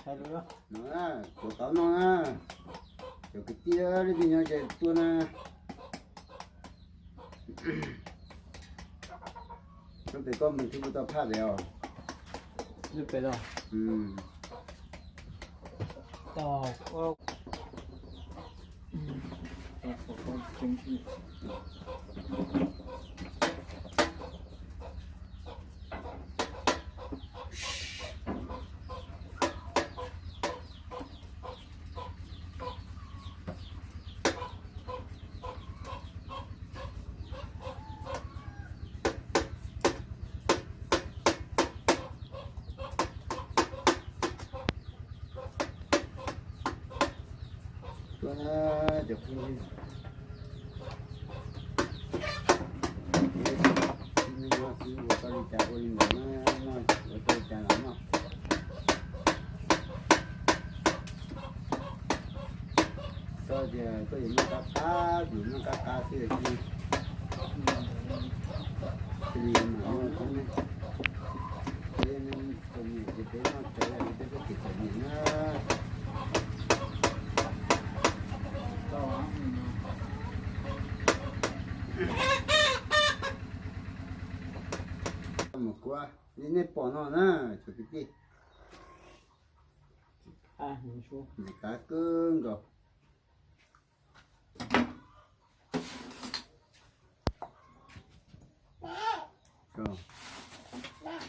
Hais lus no, tuav tau no na, cov kwv tij leej twg nyob ces tuaj na. Hnub pem koj mus thiab kuv tau phaj pem os. Hnub pem los. Tuaj na cov phooj ywg, ua tau li cas ua li ntawd na, noj ua tau li cas los noj. Xav tias koj yuav noj qab qab, yuav noj qab qab xwb os. Cia li mam noj txhob ne, peb txom nyem ces peb noj tsawv, peb txhob kev txom nyem na. Mus kuab li nej pom no na cov kwv tij, nws qab kawg nkaus.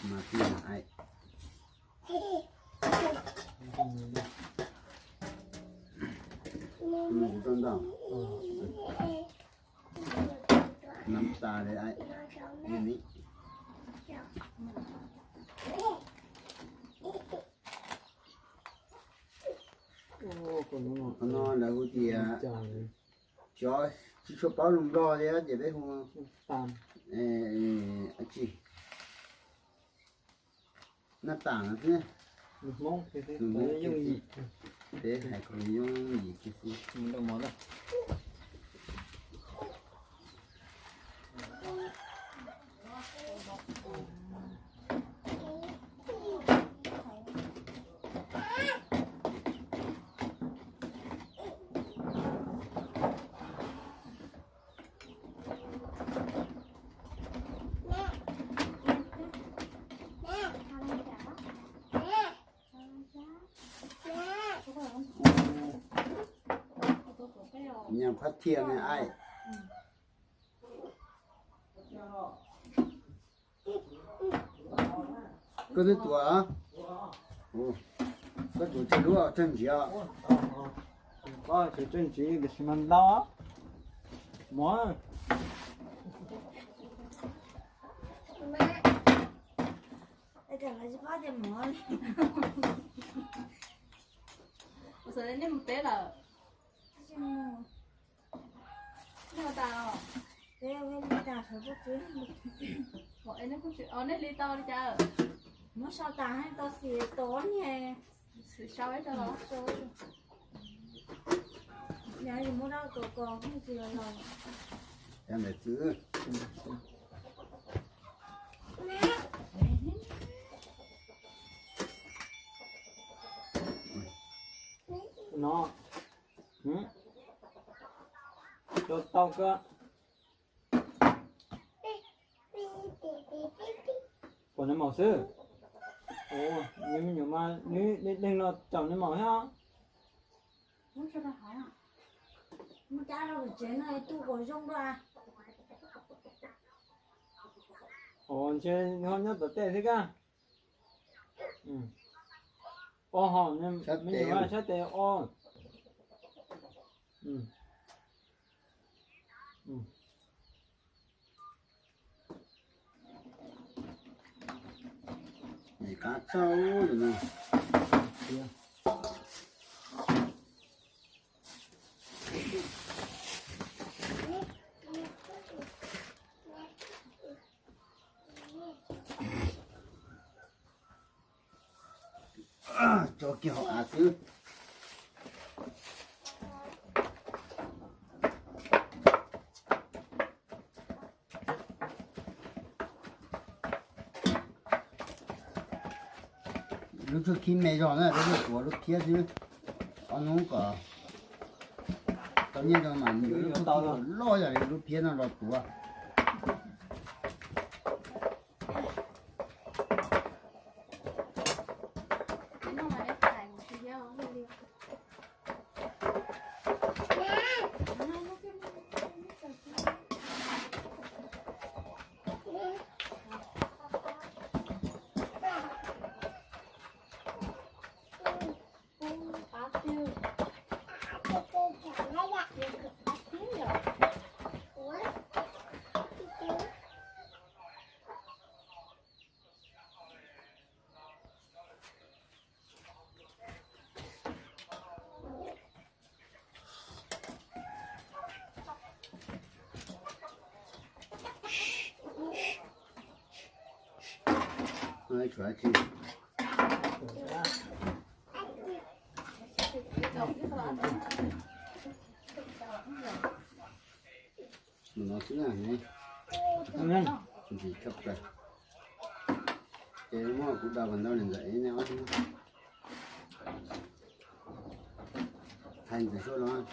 Mas kuv tau ntau, nab tas li. Qhov no lawv hu tias, cov tsis tshua paub lus Nplog thiab ces peb hu tsis, nab tas no xwb. Peb hais kom yooj yim kiag xwb. Nyob qhov tiag ne ai. Koj twb tuav, koj tuav tsawg lub tsawg ntsis os? Tsawg ntsis tiam sis mas ntau mov. Nej mus peb lawm. Nej ua tas os? Nej hli tau li cas? Muab sau tas tau xim tod niag. Sau los, yog muab rau kom kom tsis los. No, tau tau koj. Pom nws maum xwb. Nws me nyuam mas nws deeg los caum nws maum thiab. Os, ntshe ho nyob tom tej thiab kab. Os, ho me nyuam sab tes os. Qab tshaj no. Tso kiag hauv av xwb. Lub Tshuaj khi me zog na, peb tuav lub phiab xwb. Ob hnub kom tau nyiaj no mas lub phiab loj yog li lub phiab no los tuav. Mus no xwb na ne. Ntxim tshaj plaws. Ces muab kuv da pas ntau niam ntxawm ib ne ob xwb. Thaij ntxawm suab los.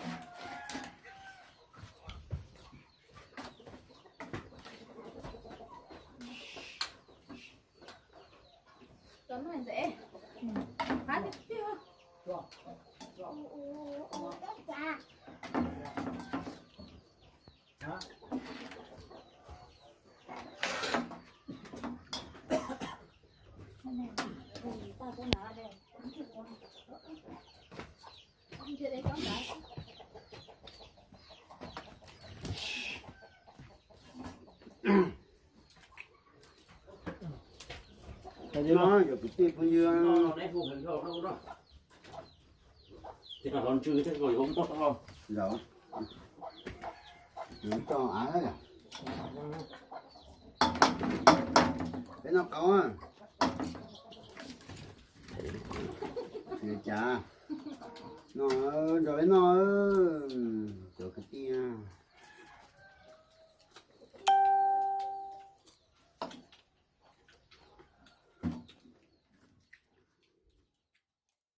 Yog kwv tij phooj ywg, ntawd, tso av, peb noj qab. Cas no nrog peb noj, cov kwv tij.